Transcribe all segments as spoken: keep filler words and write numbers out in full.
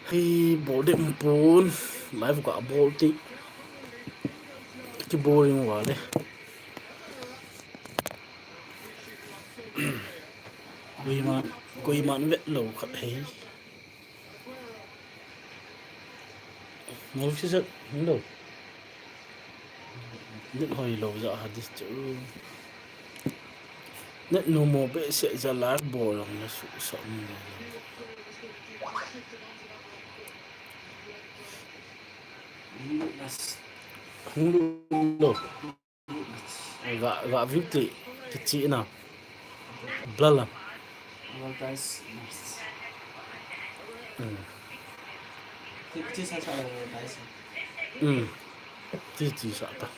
Kibol ding pon, live kabol ti. Kiboring vale. Koima, koima vet lou khat hi. Nol si sa, hello. Net hoi lou ja ha dis chu. Net no mo be se ja la bol lang na su sa. Hung lu lo. Ga, ga view ti, ti chi na. Blala. Advertise. Hmm. Ti chi sa sa advertise. Hmm. Ti chi sa ta.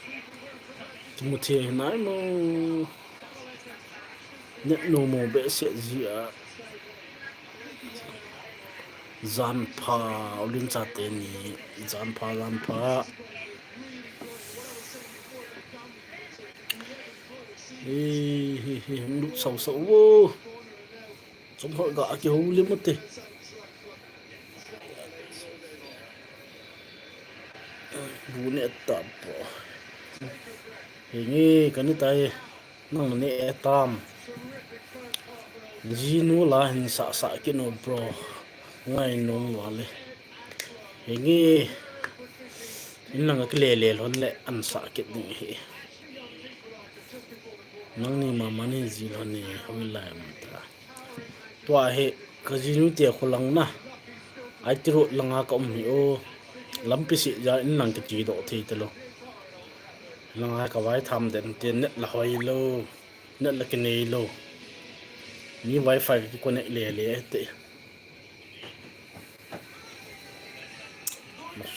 Ti mu thi nai mo. Net no mo be se ji a. Jan pha, u lim chate ni, jan pha, jan pha. Hi, hi, hi, lut sau sau vo. Chom hol ga kihoulim u te. Bu ne ta po. Hi nge kani tai. Nang ne e tam. Jinu la hin sa sa kit no bro. Ngai nom vale. Hi nge. In lang ka le le lhon le an sa kit ding hi. Nang ni mama ni ji lhon ni hoi lai am ta. Tua hi ka jinu te kho lang na. Ai ti ro langa ka um hi o. Lampi si ja in lang ka ti do thei te lo. Langa ka vai tham den te net la hoi lo. Net la ki nei lo. Mi wifi ki connect le le te.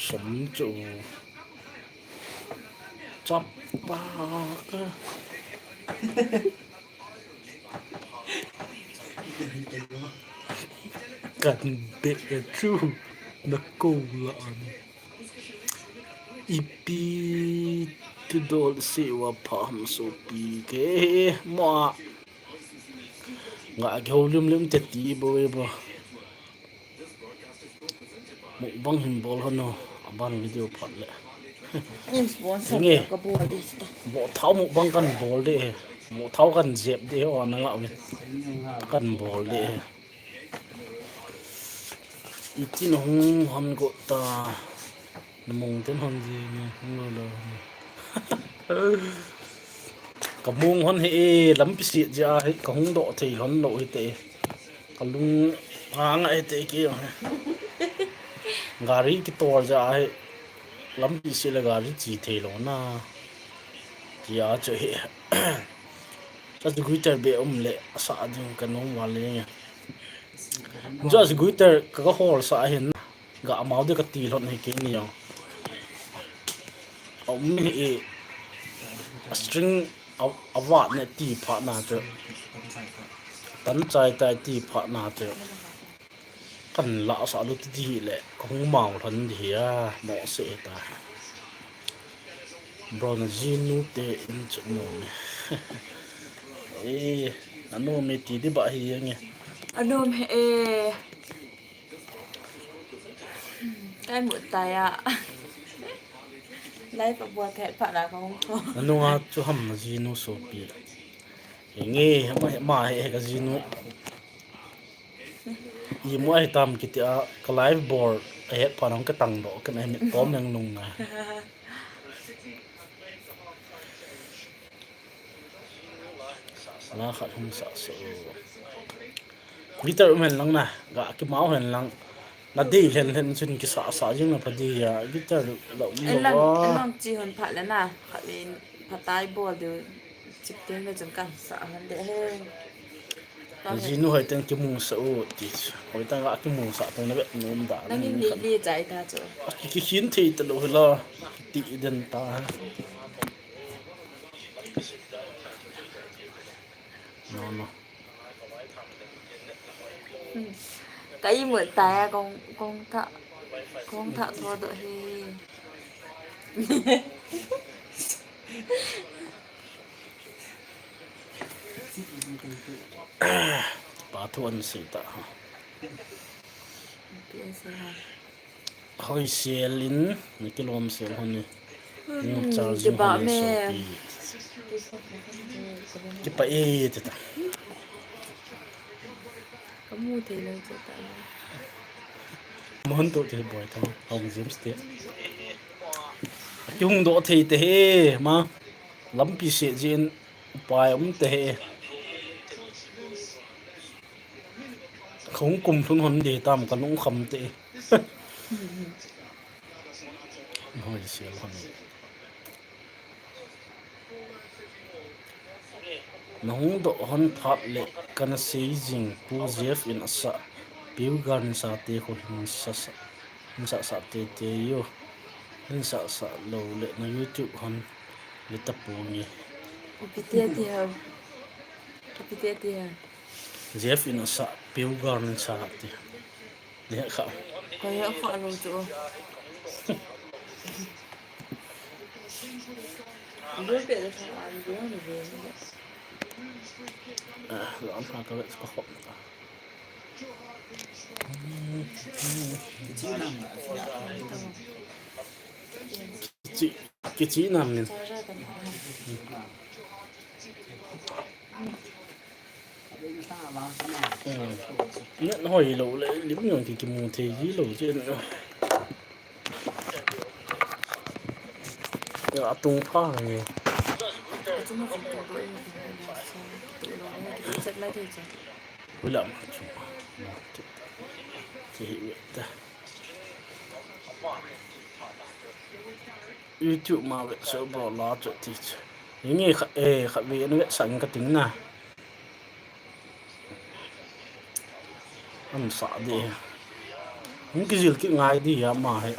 Som chu. Chapa ka. Kan be chu na ko la an. Ipi tu dol se wa pha ham so pi ke mo a. Nga ke ho lim lim te ti bo e bo. Mukbang hin bol hon o, aban video phat le. Sponsor nge. Ka bol di sta. Bo thau mukbang kan bol de. Bo thau kan jep de o na nga wi. Kan bol de. Iti na hung hon ko ta. Na mong ten hon ji ni hung lo lo. Ka mong hon he e, lampi si ja he, ka hung do thei hon lo he te. Ka lung hang a he te ki. Gari ki tor ja he. Lampi si le gari chi thei lo na. Ki a chu he. Sa chu guitar be um le sa ding ka nom vale nge. Just guitar ka, ka hol sa hin ga amau de ka ti lhon hi ke ni yo. A um hi e, a string a, a vat ne ti pha na te. Tan chai tai ti pha na te. Kan la sa lu ti ti le ka hung mau lhon di hi a mo se ta. Bro na jinu te in chu nom e. Eh, a nom e ti di ba hi nge. A nom he e. Kai mu tai a. Live a bol the pha la ka hung tho. A nunga chu ham na jinu sopi. Nge, ma, ma he ka jinu. Imu ahi tam kiti a, ka live bol, a het pha nang ka tang do, ka na mit pom nang nung na. La khat hung sa so. Guitar um hen lang na, ga ki mau hen lang. Na dei hen hen chun ki sa sa jing na pha di ya, guitar lo lo. En lang, en lang chi hon pha le na, khat le pha tai bol de, chip ten le chun kan sa hon de he. Jinu hoi ten ki mung sa u ti. Hoi ten ga ki mung sa tong na be nom da. Nang in ni li jai ta chu. Ki, ki khin thei ta lo hela. Ti den ta. No, no. Ka imut tai a kong, kong tha, kong tha tho do hi. Pa thu an sei ta. Pi an sei ha. Hoisel in, nakilom sel hon ni. Hmm, charging kipah hon ni me. Sopi. Kipah e, tita. Kamu thei lou chu ta. Mon to te boy ta, Hong James te. Kihung doh thei te he, ma. Lampi se jin upai um te he. Kahung kum lhun hon de tam, kanung kham te. Hoisel hon. Nahung doh hon phat le kana sei jing, Pu Jeff in asah, Piu Garden sa te khu hin sasa, hin sasa te te yo. Hin sasa lou le na YouTube hon le ta pu ni. Ipi ti ati ham? Ipi ti ati ham? Jeff in asah, Piu Garden sa te. Ni kha. Ko ya kha lo chu. Dul pe da sa a dul ni ve. Ah, lo am kha ka ka khop. Kichi, kichi nam nin. Net hoi lou le, lim jong ki kimu thei ji lou chen. Ya, atung pha nge. Ui la ma chu. Ti hi ta. YouTube ma ve so bro la chu ti chu. Inge kha, eh, kha ve an ve sang ka ting na. An sa de. Hung kijil kit ngai di ama he.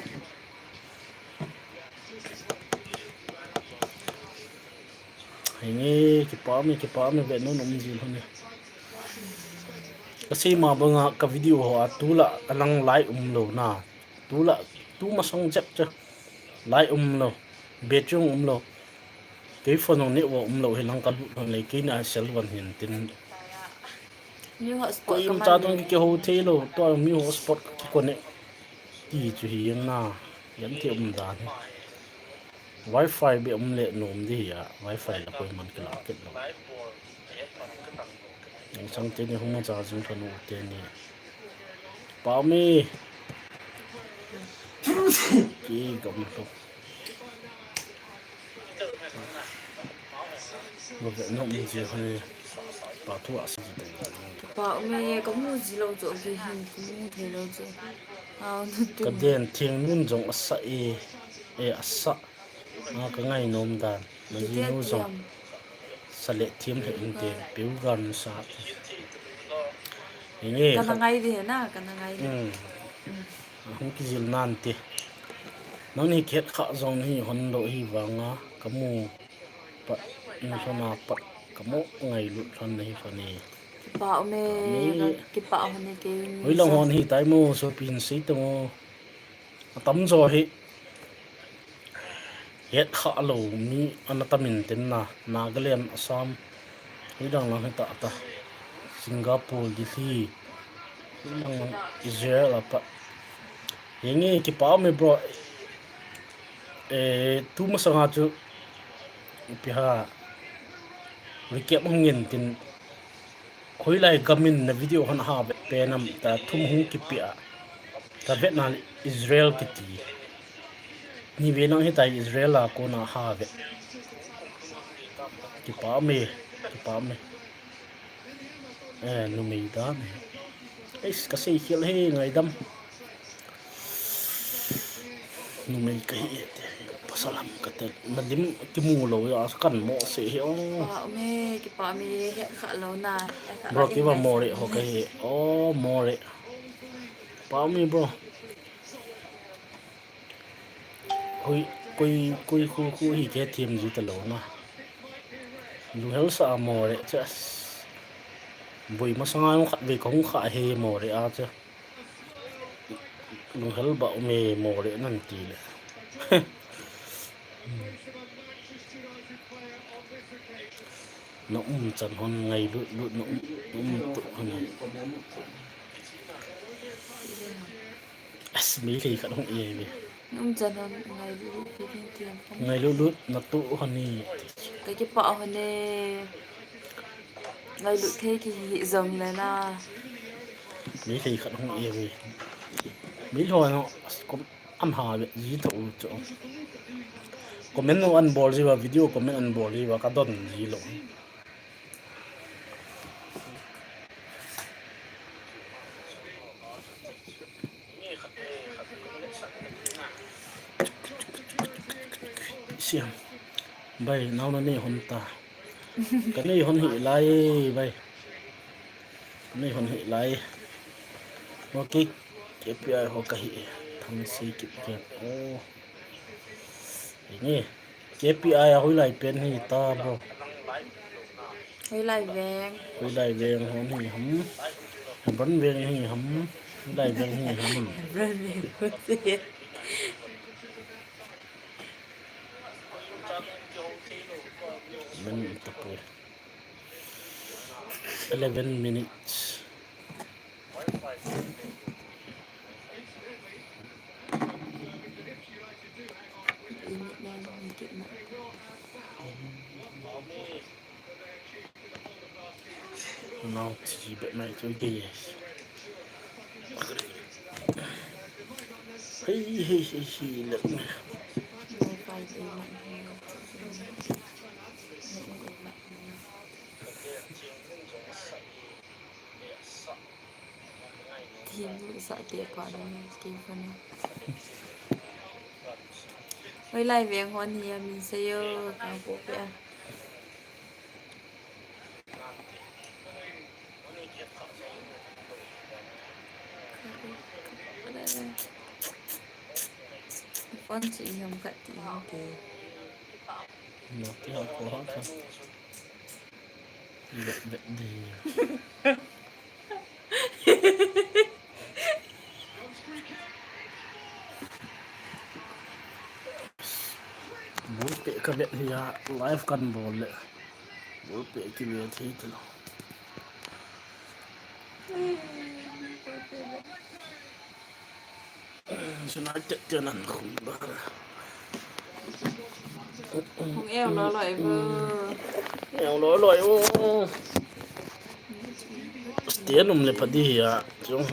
Henge, kipah me, kipah me, ve nom um jil hon e. Kasei ma banga ka video ho a tulai a lang lai um lou na. Tulai, tu masang jep che. Lai um lou. Be chung um lou. Kei phone jong network um lou hi lang ka lut hon le kei na sel van hin tin. Mi hotspot ko im ka cha man tong le. Ki ho thei lou, tua mi hotspot ki connect. Ti chu hi yang na, yan ti um dan hi. Wi-Fi be um le nom di hi a, Wi-Fi la koi man ki la kit lou. Yang sang te ni hung cha jing thanu te ni. Pa mi. Ki gam lou. Mo ve nom ji hon e. Pa thu a sa ji te. Pa me ka mu ji lou chu, ve hin ka mu thei lou chu. A, nu tu. Ka den thing nun jong asa e. E asa. A, ka ngai nom dan. Na ji nu jong. Sa le thiam he in te. Piu Garden sa. Inge. Ka na ngai di he na, ka na ngai di. Hmm. Hung kijil nan te. Nang ni kihet kha jong ni hon lou hi vanga ka mu pat, na lhon a pat ka mu ngailut lhon na hi lhon e. Kipah me, kipah hon e kei ni. Hoilang hon hi tai mo, sopin sei tang o. Atam jo hi. Het kha lou mi ana tam in tin na, Nagaland, Assam, hidang lang hita ta, Singapore, Delhi, hidang lang Israel a pat. Henge kipah me bro. Eh, tu masanga chu, ipi ha, recap hung in tin, Hoilai gam in na video hon ha ve pen am ta thum hung kipe a. Ka vet na Israel kiti. Ni ve nang hitai Israel a kona ha ve. Kipah me, kipah me. Eh, numei dan. Eis, ka sei khel he ngaidam. Numei ka hi e te, pasal ham ka te, na lim kimu lou a, kan mo se hi o. Kipah me, kipah me, het kha lou na, het kha. Bro, la kiva in more ho ka hi, o, more. Pa me, bro. Hui, koi, koi khu, khu hi ke thiam ji ta lou na. Lunghel sa a more, chas. Boi masanga jong khat ve kong kha he more a, chas. Lunghel ba um e, more nan ti le. Na um chan hon ngailut lut na um, um tu hon. Yes, mi lei khat hung e ve. Num chan hon ngailut lut pi tin tin. Ngailut lut na tu hon ni. Ka kipah hon e. Ngailut thei kihi jong le na. Mi lei khat hung e ve. Mi lhoi no, kom an ha ve ji tho u cho. Comment no an bol ji va, video comment an bol ji va, ka don ji lo. Siam. Bai, nau na nei hon ta. Ka nei hon hi lai, bai. Ka nei hon hi lai. Mo ki, K P I ho ka hi. Thang si kip ke. Oh. Ni. K P I a hoilai pen hi ta bo. Hoilai veng. Hoilai veng hon hi ham. Hebron veng hi ham. Hoilai veng hi ham. Hebron veng hon si. Min tapoi. Eleven minutes. Now, see, but my two days. Hey, hey, hey, hey, let me. Thim sa te pa na ni ki pa na. Hoilai veng hon hi a min se yo, ka po pe a. Phone chu i hom khat ti hom ke. Mo ti ho ko ha ka. Vet, vet di. Ball peh ka vet hi a, live kan bol le. Ball peh kivet thei talo. United te nan khum ba. Hung eu loi loi bo. Eu loi loi o. Stadium le pha di hi a. Chung.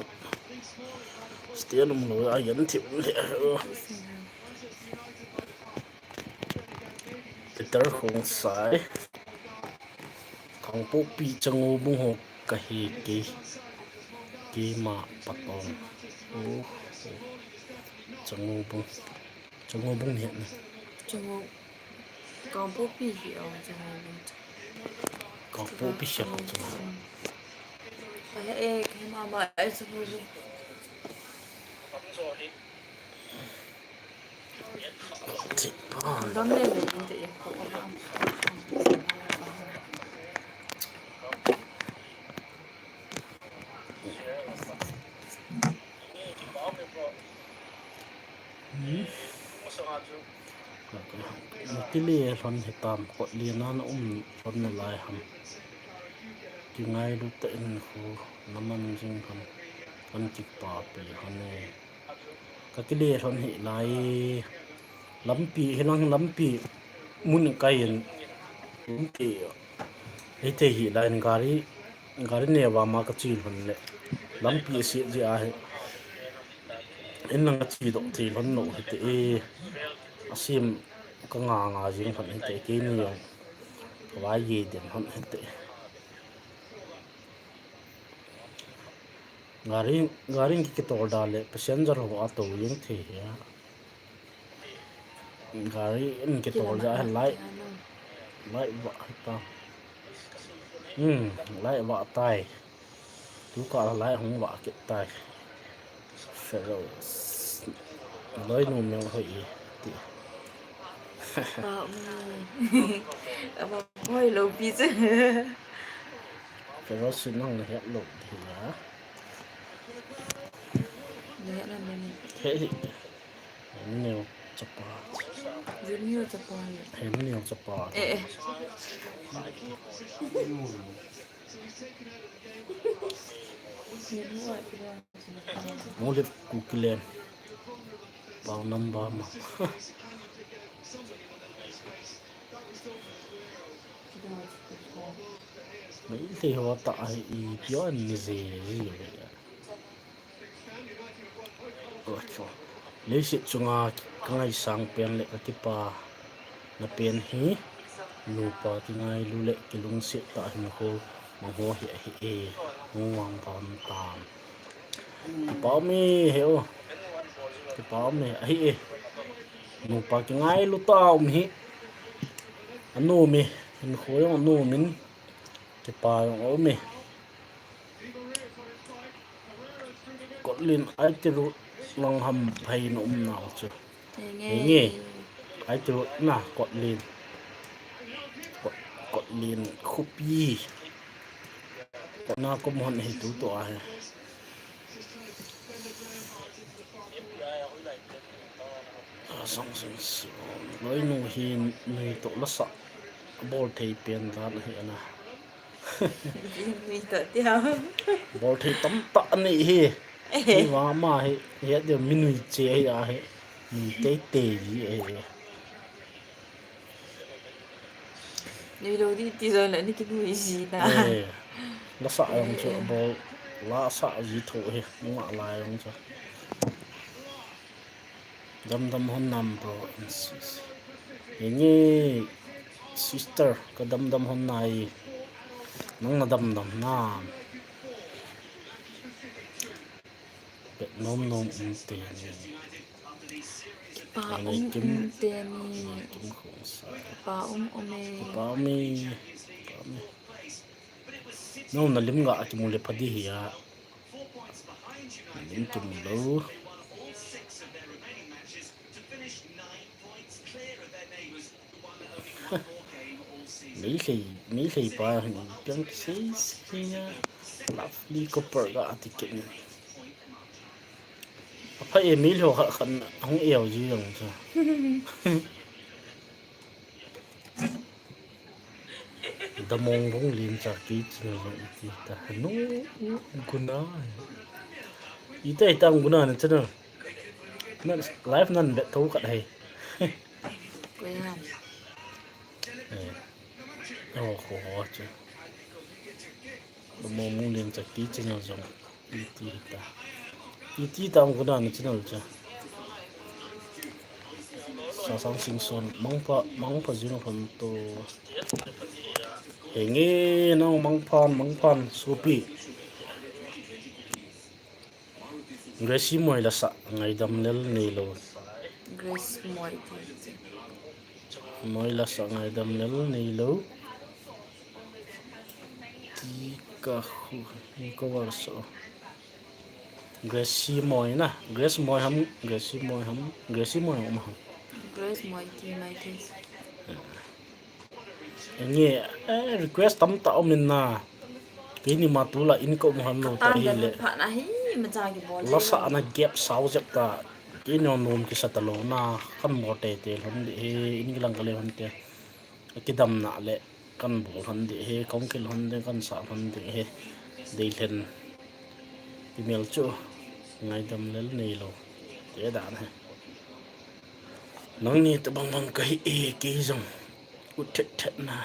Stadium lo a yan thim le. Peter Khongsai. Kangpokpi Changu bung ho ka hi kei. Keima Patong. Oh. Changu bung. Changu bung ni na. Changu. Kangpokpi hi a Changu bung. Kangpokpi siap Changu. Ai e, Keima ma ai Changu bung. Kile lhon hitam, kot lina na um lhon nalai ham. Kingailu tah in khu naman jing ham. Kan kipapi hon e. Ka kile lhon hi lai. Lampi, hilang lampi mun kai in. Lampi hithei hi lai in gari, gari neva ma ka che lhon le. Lampi si ji a hi. In lang ka che doh thei lhon lou hite e. Asim ka nga nga jing lhon hite keini jong. Ka vai ye den lhon hite. Gari, gari ki kitol da le passenger ho a to jeng thei hia. Gari in kitol da lai. Lai va ta. Hmm, lai va tai. Tu ka lai hung va kit tai. Pharaoh. Loi nu meng hoi ti. Aba hoi lo pi chu. Pharaoh chu nang na het lo ti la. He hi. Neo chapa. Junior chapa. He neo chapa. Eh, eh. Olive Kukilen. Pau number ma. Meitei ho tah hi ipi jeh a ni jeh jeh ve. Leiset chunga ka ngaisang pen le ka kipana pen hi nupa kingailu le kilungset tah hinkho mang ho hi ahi e. Hung vang pha um tan. Kipa um e he o. Kipa um e ahi e. Nupa kingailu tah um hi. Anom e. Hinkho jong anom in. Kipa jong aum e. Kotlin ai tiru lang ham phai na um nau chu. Henge. Henge. Ai tiru na Kotlin. Kot-, Kotlin khupi. Kot na kum hon hi tu tu a he. A sang sang si. Loi nu hi nui to la sa. Bol thei pen dan hi ana. Nui to tia. Bol thei tam tah ni hi. Eh. Ni wa ma hi, hi a dia mi nui che hi a hi. Nui tei tei hi a hi. Nui lo di ti zo le ni ki nui ji na. Eh. La sa jong chu bol la sa ji tho hi. Nga la jong chu. Damdam hon nam bro and sis. Henge sister ka damdam hon nai. Nang na damdam nam. Pet nom nom um te ni. Pa um um te ni. Pa um um e. Pa um e. Pa um e. Nang na lim ga akimu le phadi hi a. Lim kimu lou. Meitei, Meitei pa hin piang sei sei a. Lovely couple ga ati kit ni. Apa e Meitei ho kha khan hung e au ji jong cha. Damong bung lim cha ki china jong iti ta. Nu guna. Ita ita guna na chana. Nan live nan bet tho khat hai. Koi ham. Eh. Oh, ho, ho, che. Damong bung lim cha ki china jong. Iti ta. Iti ta ang kuna ni channel cha. Sasang Singson, mangpha, mangpha jing phan to. Henge, nang mangphan, mangphan, sopi. Gracie Moi la sa, ngaidam lel neilou. Gracie Moi ti. Moi la sa, ngaidam lel neilou. Ti ka khu, ni ko war so. Gracie Moi na, Gracie Moi ham, Gracie Moi ham, Gracie Moi ham. Gracie Moi ti mai ti. Nge, eh, request tam ta um in na. Keini ma tu la in ko mu han lo ta hi le. Pha na hi, ma cha ki bol. La sa na gap sao jep ta. Keini nom ki sa ta lo na, kan mo te te lhon di he, in ki lang ka le hon te. Kidam na le kan bol hon di he, kong kil hon di, kan sa hon di he. Dei lhen. Email chu. Ngaidam lel neilou. Te dan he. Nangni tabang bang kahi e, kei jong. U thet thet na.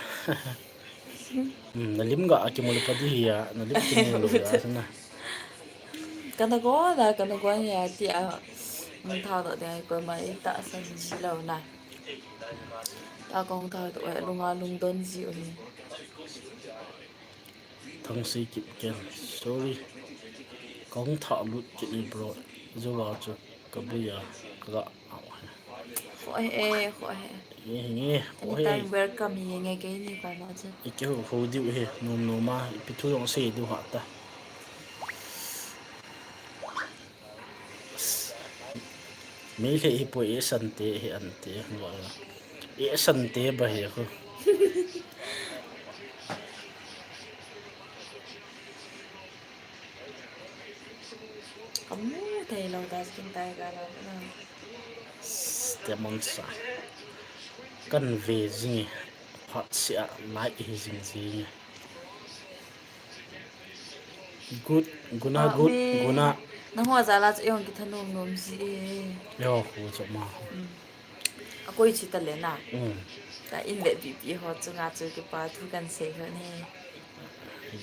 Hmm, na lim ga akimu le phadi hi a, na lim kimu lo ya, na. Kana go da, kana go ya, ti a. Mun tha do de, ko ma i ta san ji lo na. Ta kong tha do, e, lunga lungdon ji u hi. Thangsei Kipgen, sorry. Ka hung thah lut kit ni bro. Jowa chu ka bui a, ka ga au he. Kho he, kho he. Nge, nge, kho he. Anytime welcome hi nge keini koma chu. I kihou hou diu he, nom nom a, ipi thu jong sei diu ha ta. Meitei hi poi, e sante hi ante. E sante ba hi khu. Kamu thei lou ta skin tai ka la na. Demon sa. Kan ve jing e. Phat sia like hi jing jing e. Good, guna, good, guna. Nangho jal a chu eihon kithanom nom ji e. Yo, khu chu ma. Mm. Akoi chi tale na. Mm. Ka in le bipi ho chunga chu kipa thu kan sei lhon e.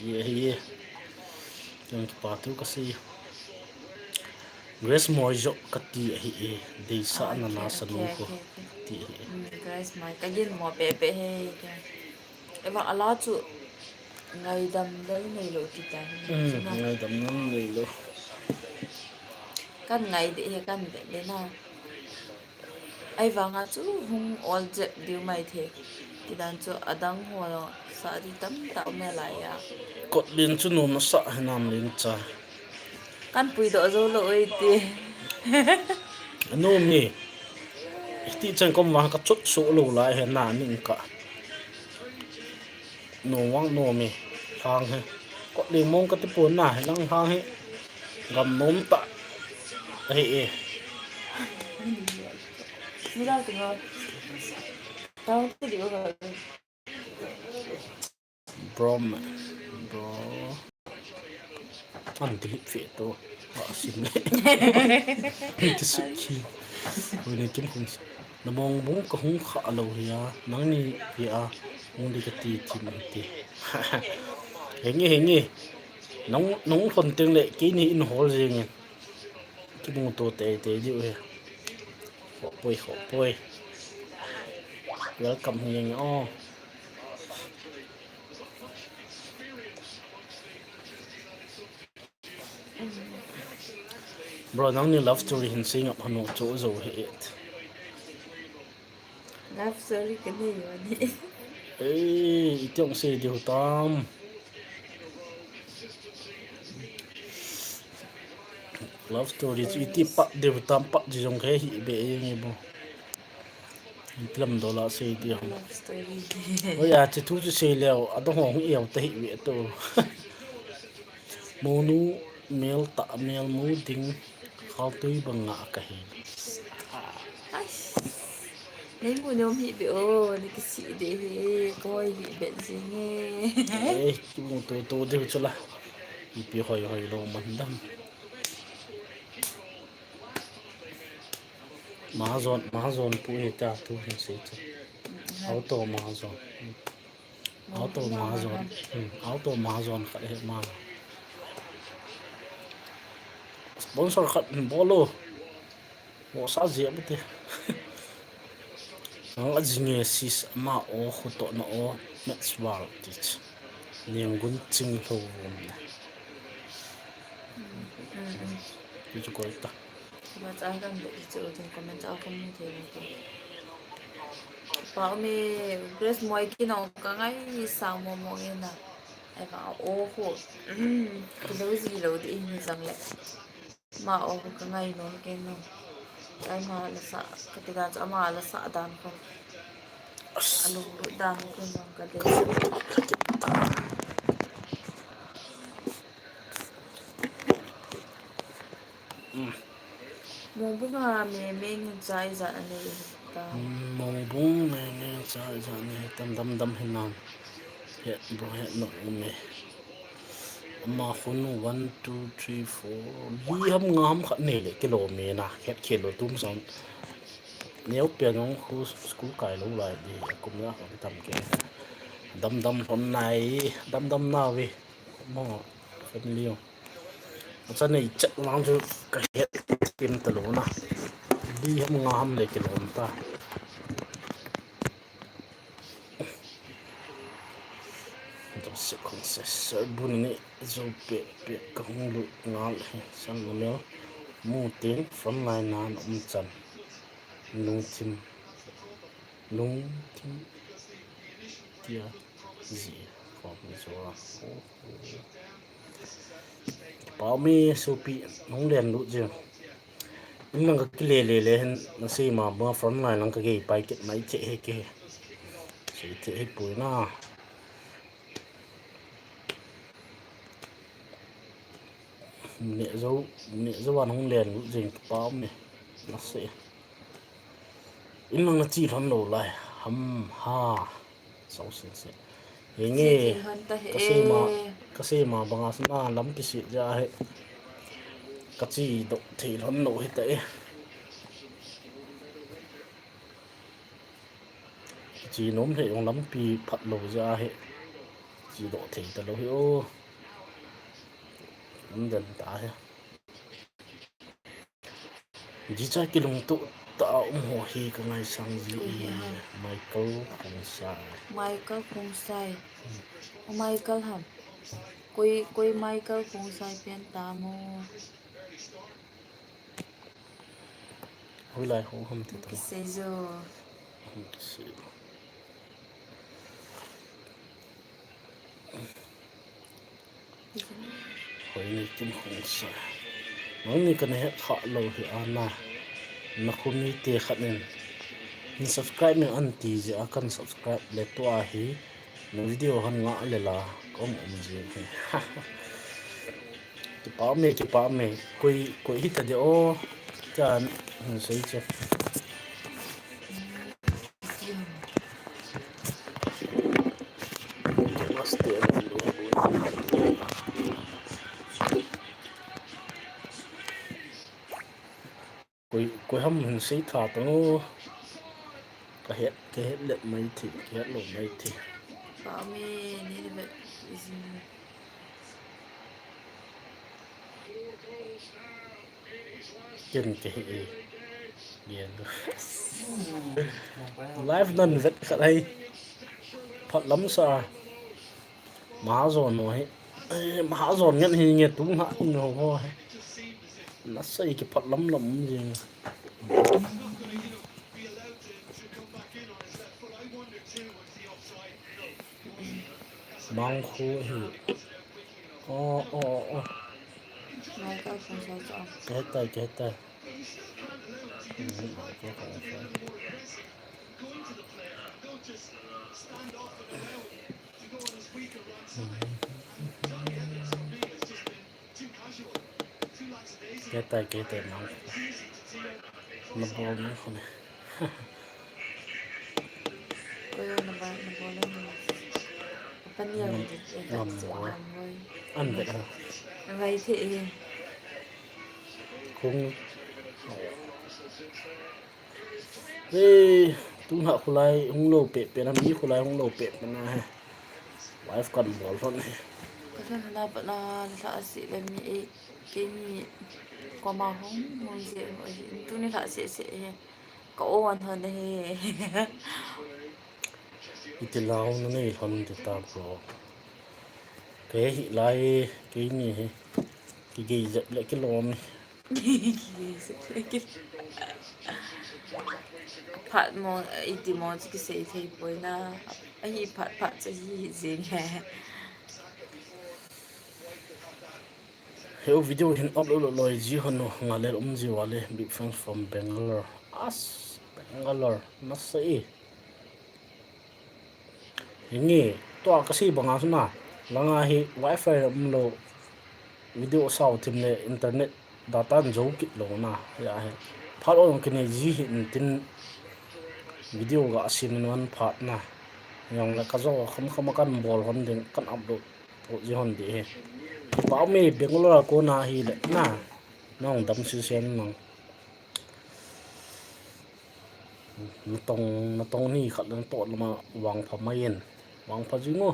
Ye, ye. Chun kipa thu kasei. Grace Moi jo kati ahi e. Deisahna na sanu ko. Ti ahi e. Mm, Grace Moi. Ka gin mo pepe he. Eva ala chu ngaidam dal nei lo ti ta. Mm, ngaidam dal nei lo. Kan ngai de he kan be de na. Ahivanga chu hung ol jep diu mai the. Ti dan chu adang ho lo sa di tam ta me lai a. Kot lin chu nom na sa he nam lin cha. Kan pui do zo lo oi ti. Nom ni. Ti chen kom wa ka chut su lo lai he na ning ka. Nom vang nom e, hang he. Kot ling mong kati pon na, lang hang he. Gam nom ta. Ahi e. Ni la tu ngo. Tao ti di o. Bro, bro. An delete fe to. Wa sim le. Ti su ki. Oi ne kim khum. Na mong bung ka hung kha lo hi a. Nang ni hi a. Hung di ka ti ti ni ti. Henge henge. Nang nang thon teng le ke ni in hol jeng e. Ki bung to te te di u he. Ho poi ho poi. Welcome hi jeng o. Bro, nang ni love story hin sing up hanu cho zo he et. Love story ka nei yo ni. Eh, itiong se di hutam. Love story chu iti pa di hutam pa di jong ke hi be ye ni bo. Lam dola se di ham. Love story. Oi a chi thu chu se leo a dong hong i au ta hi ve to. Monu mel ta mel mu ding khau tui bang nga ka hi. Ai. Nei mu nom hi be o, ni ki si de he, koi hi be jing e. Eh, ki mu to to de chu la. Ipi hoi hoi lo man dam. Mahazon, Mahazon pu hi ta tu hin se chu. Auto Mahazon. Auto Mahazon. Hmm, Auto Mahazon khat he ma. Sponsor khat bolo. Mo sa je bu te. Ang a jinge sis ma o khuto na o next world teach. Niang gun ching lo vum na. Ti chu koi ta. Ba cha kan de chu tin comment a kan ni the ni. Pa me Grace Moi ki no ka ngai sa mo mo e na. Ai ba o ho. Ki lo ji lo di ni jang le. Ma o ka ngai no ke no. Ai ma la sa ka ti da cha ma la sa dan ko. Alu dan ko no ka de. Mongbung a me me ngin cha ijat anei ta. Mongbung me me cha ijat anei tam dam dam hinan. He bro he no me. Ama khun one two three four li ham nga ham khat nei le kilo me na khet khelo tum sam. Neo pe ngong khu school kai lo lai di kum na tam ke. Dam dam hon nai dam dam na ve. Mo family o. Acha nei chat lang chu ka het tim ta lo na. Li ham nga ham le kilom ta. Joseph Khongse, sir bu ni zo pe pe ka hung lut ngal he san lo mel. Mu tin front line nan um chan. Lungthim. Lungthim. Tia. Ji. Khom zo. Pau mi supi nung len lut jeng. Inlang ka kile le le hen na sei ma ba front line lang ka gei pai kit mai che he ke. Sei che he pui na. Ne zo ne zo an hung len lut jeng pau mi. Na sei. Inlang na chi lhon lo lai. Ham ha. Sau sin se. Henge. Kasei ma, kasei ma banga sana lam kisi ja he. Kachi doh thei lhon lou hita e. Chi nom he jong lampi phat lou jeh a hi chi doh thei talou hi o. Um den ta hi. Jicha kilungtoh tah a um ho hi ka ngaisang ji e. Michael Khongsai. Michael Khongsai. O Michael ham. Koi, koi Michael Khongsai pen tam o. Hoilai ho ham ti ta. Kisei jo. Kisei. Hoineikim Khongsai. Nangni kana het kha lou hi ana. Na khomite khat in hin subscribe in an ti jeh a kan subscribe le tua hi. Na video han nga le la ka um um ji hi. Kipah me, kipah me. Koi, koi hita de o. Chan, hin sei che. Koi, koi ham hin sei tha tang o. Ka het, ka het let mai thi, ka het lou mai thi. Pa me, ni le bet isin. Ken ka he e. Live nan vet khat ai. Phat lam sa. Mahajon ho hi. Eh, Mahajon ngen hi nge tung ha in ho ho hi. Nasei kiphat lam lam jing. Mangkhu hi. Oh, oh, oh. Michael Khongsai cha. Kahetai, kahetai. Keitai, keitai, nang. Nabol nang khone. Koi nabol, nabol nang. Pan ya. Ngam, ngam. An vet ha. Vai the e. Kung. Hei, tung ha khulai hung lou pehpeh na, mi khulai hung lou pehpeh na he. Live kan bol lhon he. Ka lhun na pa na lha si le mi e, keini koma hung hung je ho e. Tuni lha se se he. Ka o an hon he. Iti lau na nei lhon ti ta bro. Kei hi lai, keini hi. Kigei jep le kilom e. Kigei jep le kilom. Phat mo, iti mo chu kisei thei poi na. Ahi phat phat chu hi hi jing he. Heu video hin upload loi ji hon u, nga le um ji wa le, big fans from Bangalore. As, Bangalore, nasa e. Hinge, tua ka sei banga suna, langa hi wifi um lou, video sao thim le internet data an jou kit lou na, ya hi. Phat ong kine ji hi in tin video ga asin non phat na. Jong le ka jo kham kham kan bol hon ding kan upload. Toh ji hon di he. Kipa me Bangalore a kona hi le na. Nong dam sisen nang. Natong, natong ni khat le natoh lama vangpha mai in. Vangpha jing o.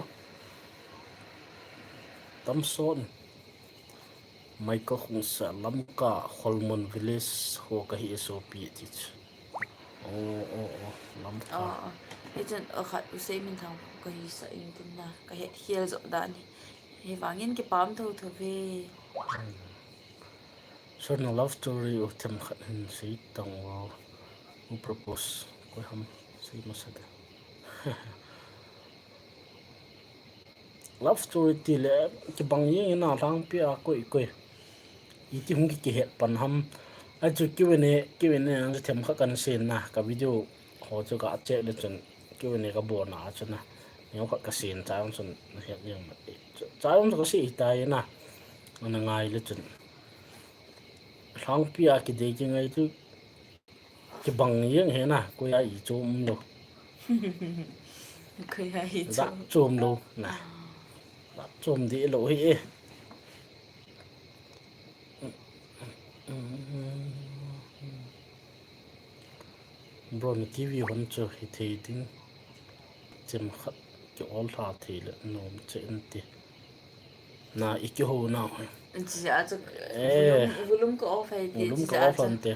Tamson. Michael Khongsai Lamka Kholmun Village ho kahi S O P ti chu. Oh, oh, oh, Lamka. Oh, oh. Hichun, oh, khat u sei min thang kahi sa in tin na, kahet hiel jo dan hi. Hivangin kipah tho tho ve. Hmm. Sir, na love story u themkhat hin sei tang o. U propose. Koi ham sei masa de. Love story ti le kibang jeng in a lhangpi a koi koi. Iti hung ki kihet pan ham. Achu Q and A, Q and A ang chu themkhat kan sei na ka video ho chu ka check le chun Q and A ka bol na chu na. Neo khat ka sei cha ang chun na het jeng ma. Cha ang chu ka sei tai na. Ana ngai le chun. Lhangpi a kidei kingai chu. Kibang jeng he na, koi a i chom lou. Koi a i chom. Chom lou na. Ah. Chom di lou hi e. Bro, na TV hon chu hithei ding. Chemkhat ki-ol lha thei le nom che in ti. Na i kiho na. Chi a chu. Eh. Volume, volume ka off hai ti. Volume chi ka a off chu. Ante.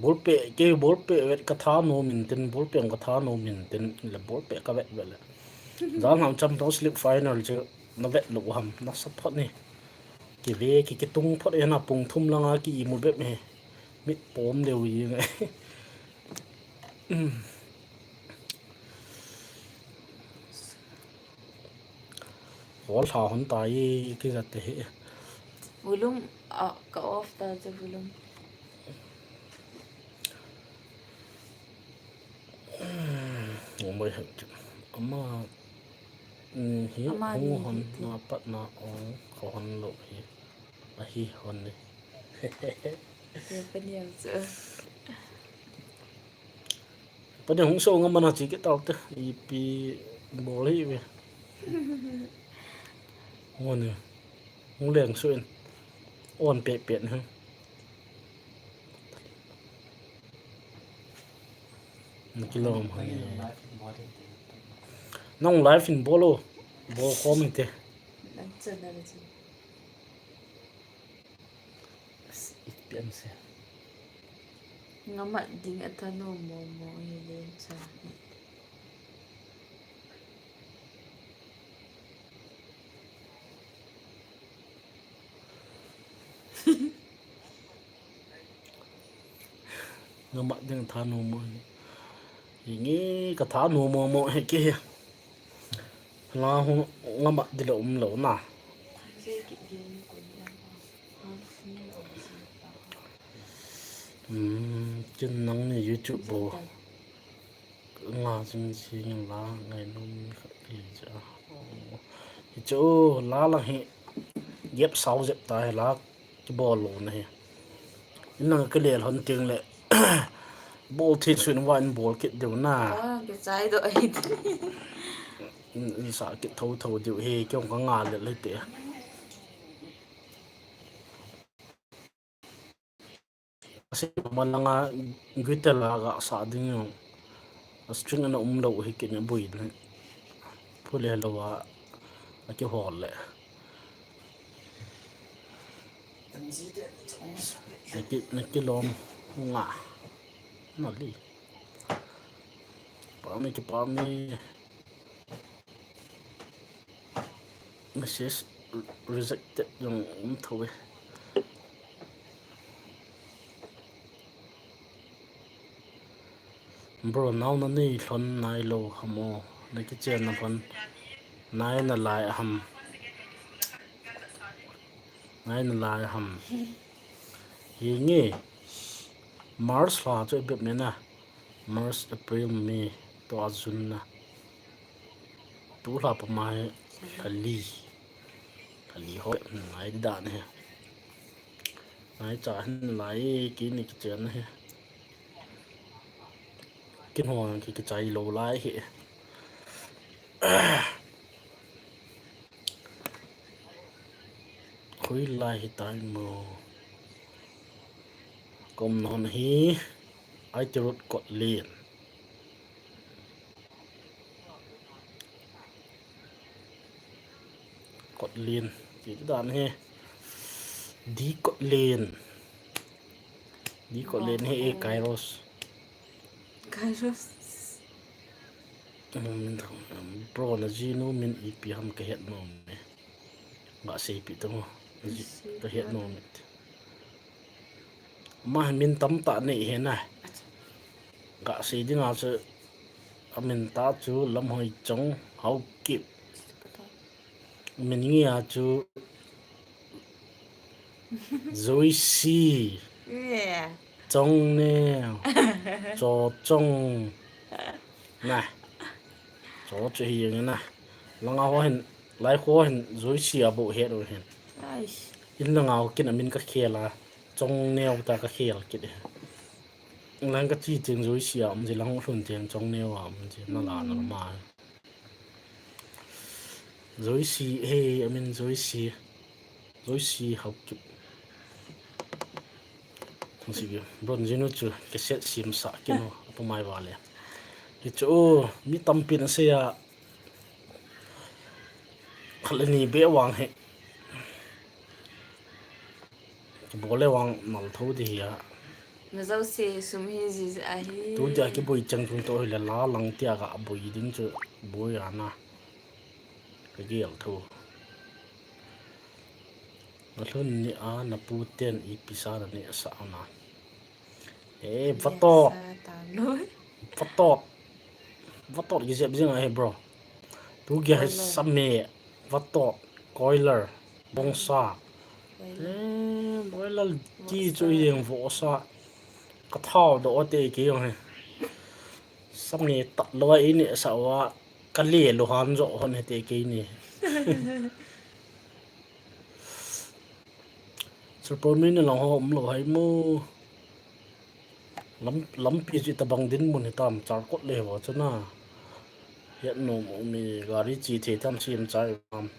Bolpeh, kei bolpeh vet ka tha nom in tin, bolpeh ka tha nom in tin, le bolpeh ka vet vet le. Jan ham cham to sleep final chu na vet lou ham, na sa phot ni. Ki ve, ki, ki tung phot e na pung thum langa ki imu bep he. Mit pom leu i nge. Hol ha hon ta i ki zat te hi. Volume, ah, ka off ta chu volume. Ngomoi ha chu. Ama, mm, hi, ama hung ni hon hi ti. Na pat na ong ka hon lo hi. A hi hon ni. Ye pa ni ang chu. Pani hung so nga mana chi ke tau te, ipi bol hi ve. Hung ni, hung leng so in, on pe pe ni. Na kilom ha ni. Nang live in bol o, bol comment te. Nang channel chu. Ipi am se. Nga mat ding a thanom mo mo hi len cha. Nga mat ding a thanom mo hi. Inge ka thanom mo mo hi ke. La hu nga mat di lo um lo na. Hmm, kin nang ni YouTube bo. Nga jing jing la ngai nom khat ki ja. Hi chu la la hi. Yep, sao jep ta hi la. Kibol lou na hi. In nang ka lel hon ting le. Bol thin suin va in bol kit diu na. Ah, kichai doh ahi. In, in sa kit tho tho diu hi, kei ong ka nga le le te. Asi ma langa guitar la ga sa ding yo. A string ana um lou hi kei ni bui na. Pu le lo wa. A kihol le. Naki, naki lom nga. Nali. Pami ki pami. Message rejected jong um tho e. Bro, nao na nei lhon nai lou ham o, na kichen na lhon nai na lai ham. Nai na lai ham. Hi nge, March lha chu i bep me na. March, April, May, to a June na. Tu lha pa mai lha li. Lha li ho, nai di dan he. Nai cha hin lai ki ni kichen he. Kin ho ki kichai lou lai he. Khui lai hi tai mo. Kom non hi. Ai ti rut kot lin. Kot lin. Ti dan hi. Di kot lin. Di kot lin hi e Kairos. Kairos. Um, bro, na jinu min ipi ham ka het nom e. Nga sei pi tamo. Ka het nom e. Ma min tam ta nei he na. Nga sei ding a chu. A min ta chu Lamhoi Chong Haokip. Min nge a chu Joyce. Yeah. Chongneo. Cho Chong. Na. Cho chu hi nge na. Langa ho hin, lai ho hin Joyce a bo het u hin. Ai. In langa ho kin a min ka khel a. Chongneo ta ka khel kit e. Lang ka chi cheng Joyce a um ji lang hlun cheng Chongneo a um ji na la na ma. Joyce, he, I mean Joyce. Joyce Haokip. Sige, bronze nu chu cassette sim sa kinu apu mai vale. Hichu mi tampin asei a, khat le ni be vang hi. Kibol le vang nal tho di hi a. Nazo se sum hi ji ahi. Tu dia kiboi chang chung to hi le la lang tia ga boi ding chu boi ana. Ka gel tho. Nalhun ni a napu ten ipi sa naneh sah na. Eh, vatot. Vatot. Vatot kijep jing ahi, bro. Tu kia hi same, vatot, coiler, bongsa. Eh, boiler ti chu jeng vohsa. Ka thao doh te kei jong hi. Same tat lou a ineh sah uva, ka le lou han jo hon hite kei ni. Superman lang ho um lou hai mo. Lam, lampi chu tabang dinmun hitam, charkot le ho chuna. Hiat nom um e, gari chi thei tam sim chai mam.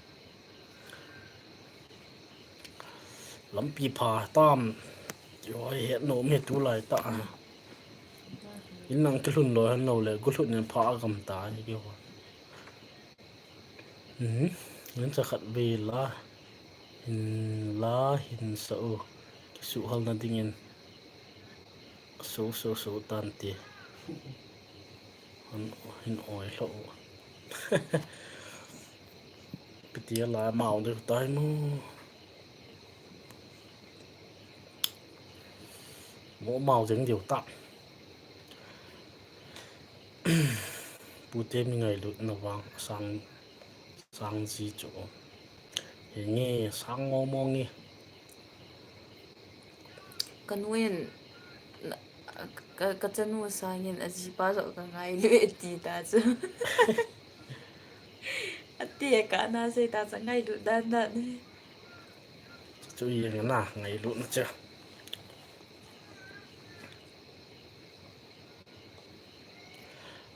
Lampi pha tam. Oi, hiat nom e tulai ta. In nang kilhun lou han lou le, gulhun nin pha agam ta ni ki ho. Hmm, ngan cha khat ve la, hin la, hin sa u, kisuhhalna dingin, so, so, so tan ti. Hin, hin oi lou. Piti la mau de tai mo. Mo mau jeng diu ta. Pute mi ngailutna vang sang, sang ji chu. Henge sang ngo mo nge. Ka nu in, ka, ka chanu sangin ajipa jo ka ngailu e ti ta chu. Ati ka na sei ta chu ngailu dan dan. Chu i na ngailutna chu.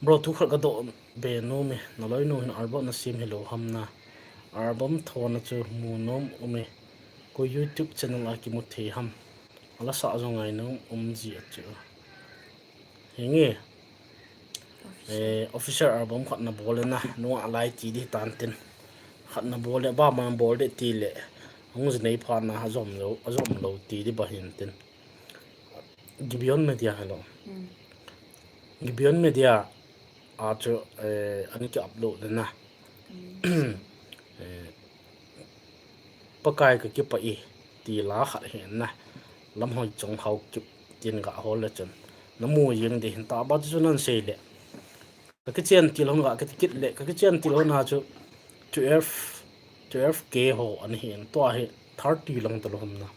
Bro, thu khat ka doh be nom e, na loinu hin album na sim hilou ham na. Album thona chu mu nom um e. Ko YouTube channel a kimu thei ham. Ala sa jong ngai nom um ji a chu. Henge. Eh, official album khat na bol le na, nua lai ti di tan tin. Khat na bol le, ba man bol de ti le. Hung ji nei pha na, a jom lou, a jom lou ti di ba hin tin. Gibeon Media hello. Hmm. Gibeon Media a chu, eh, ani ki upload le na. Hmm. Eh, Pakai ka kipah e, ti la khat hi na. Lamhoi Chonghau Kip tin ga hol le chun. Na mu jeng di hin ta ba chu nan sei le. Ka kichen til hon ga kiti kit le, ka kichen til hon a chu twelve, twelve K ho ani hin, tua hi thirty lang talo hom na.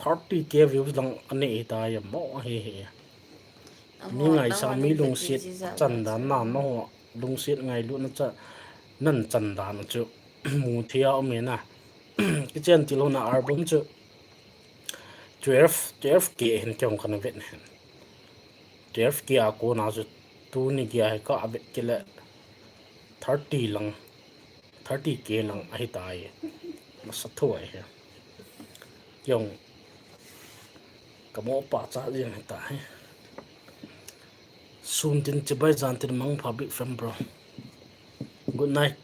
Thirty K views lang ani hi ta ya mo hi hi. Mi ngaisang mi lungset chan dan na, na ho lungset ngailutna cha nan chan dan chu mu thei a um e na. Kichen til hon a album chu twelve, twelve K hin kei hung kana vet hin. Twelve K a kona chu tuni kia hi ka vet kit le thirty lang, thirty K lang ahi tai. Nasa tho ahi. Kei hung ka mo pa cha jeng hi tai. Sun tin chibai jan tin mangpha big fan bro. Good night.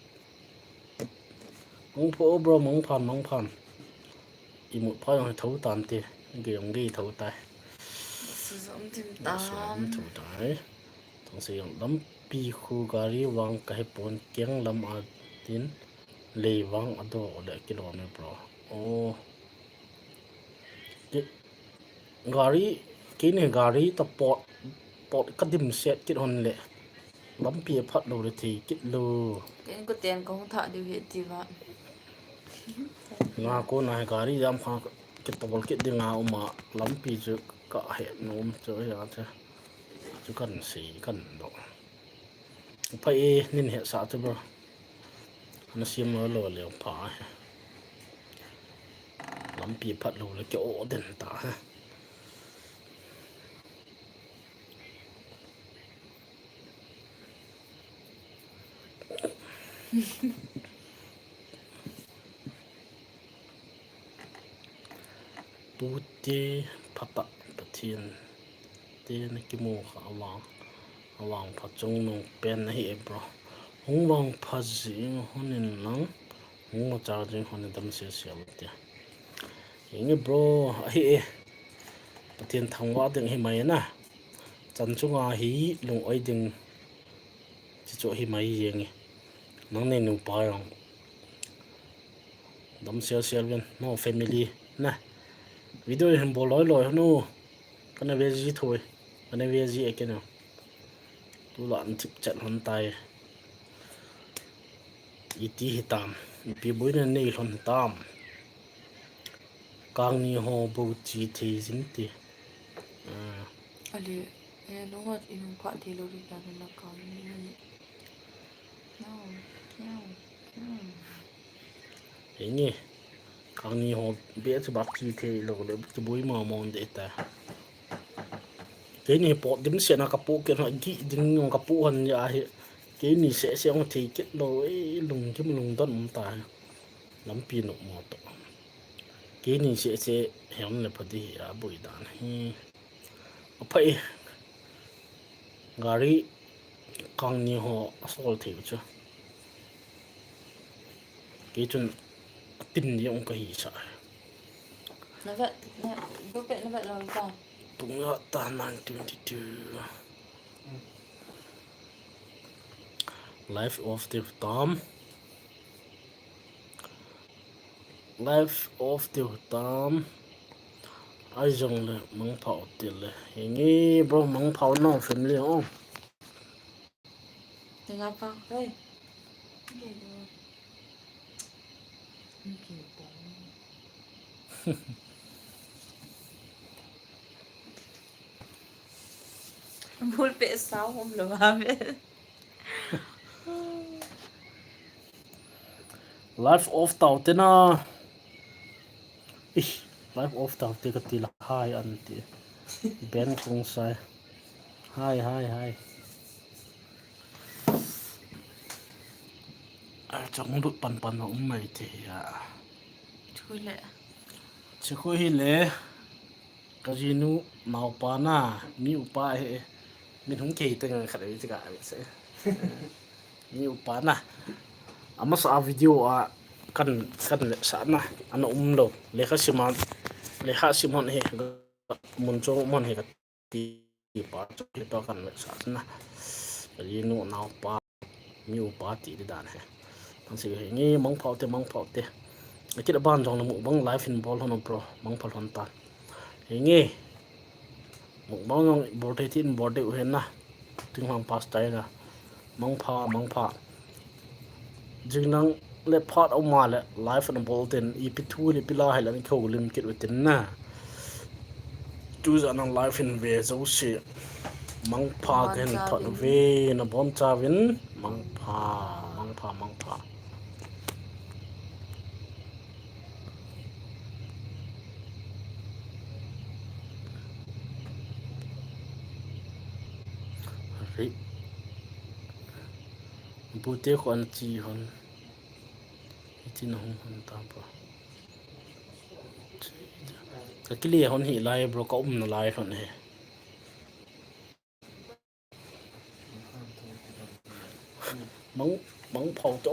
Mangpha o bro, mangphan, mangphan. Imut pha jong hi tho tan te. Ge jong ge tho tai. Suzom tim tam. Suzom tho tai. Tong se jong lampi khu gari vang ka he pon keng lam a tin lei vang a do le kilom e bro. Oh. Gari, kei ni gari ta pot, pot ka dim set kit hon le. Lampi a phat lou le thei kit lou. Ken ko ten ka hung tha diu hi ti va. Nga ko na gari jam kha kitol kit ding a um a lampi chu ka he nom chu ya chu. Chu kan sei kan do. Pha e nin he sa chu bro. Na siam lo lo le pha he. Lampi phat lou le ke o den ta he. Pute phata Pathen te nakimu kha avang, avangpha chungnung pen nahi e bro. Hung vangpha jing hon in lang, hung machal jing hon in damsel sel u te. Henge bro, ahi e. Pathen thangvah ding hi mai na. Chan chunga hi lung-oi ding chi chu hi mai jeng e. Nang nei nupa jong damsel sel uvin, no family na. Video hin bol loi loi hon u. Kana ve ji thoi. Kana ve ji e kei na. Tulai an thip chat hon tai. Iti hitam. Ipi boina nei lhon hitam. Kangni ho bou chi thei jin ti. Ah. Ale, eh, nunga inung pha thei lou ri ta na kangni na ni. No, no, no. Henge, kangni ho be chu bak chi thei lou le, chu boi ma mon de ta. Keini pot dimset na kapoh kit na, gi ding jong kapoh hon ja hi. Keini seh seh jong thei kit lou, eh, lungkim lungdon um ta. Lampi nopmo toh. Keini seh seh hem le pha di hi aboi dan hi. Aphai. Gari kangni ho asol thei u chu. Kei chun apin di jong kahi sa. Na vet, na, bu pet na vet lou ta. Tung ya ta nine twenty-two. Life of the Tom. Life of the Tom. Ai jong le mangpha u te le. Henge bro, mangpha u no family o. Tenga pa, hey. Bul pe sao hom lo ha ve. Life of tau te na. Ih, life of tau te kati la hai an ti. Ben kong sai. Hai, hai, hai. Ai, chong lut pan pan na um mai te ya. Chu le. Chu ko hi le. Ka jinu naupa na, mi upa he, min hung kei te ngang khat e, tika se. Mi upa na. Amasa a video a kan, kan le sa na, ana um lo. Lekha siman, lekha simon he, mun cho mon he ka ti pa, cho he to kan le sa na. Ka jinu naupa. Mi upa ti di dan he. Thang si he nge mangpha u te, mangpha u te. Akit aban jong le mukbang live in bol hon bro, mangpha lhon tan. He nge. Mukbang jong bol thei tin bol de u he na. Ting hang pas tai na. Mangpha, mangpha. Jing nang le phat a um a le live ana bol ten ipi thu le ipi la he le ni kho lim kit u tin na. Tujan a live in ve jouse. Mangpha ka hin thot ve, nabon chauvin. Mangpha, mangpha, mangpha. Ri. Bute ko an chi hon. Hitin hung hon ta pa. Ka kile hon hi lai bro, ka umna lai hon he. Mang, mangpha u te.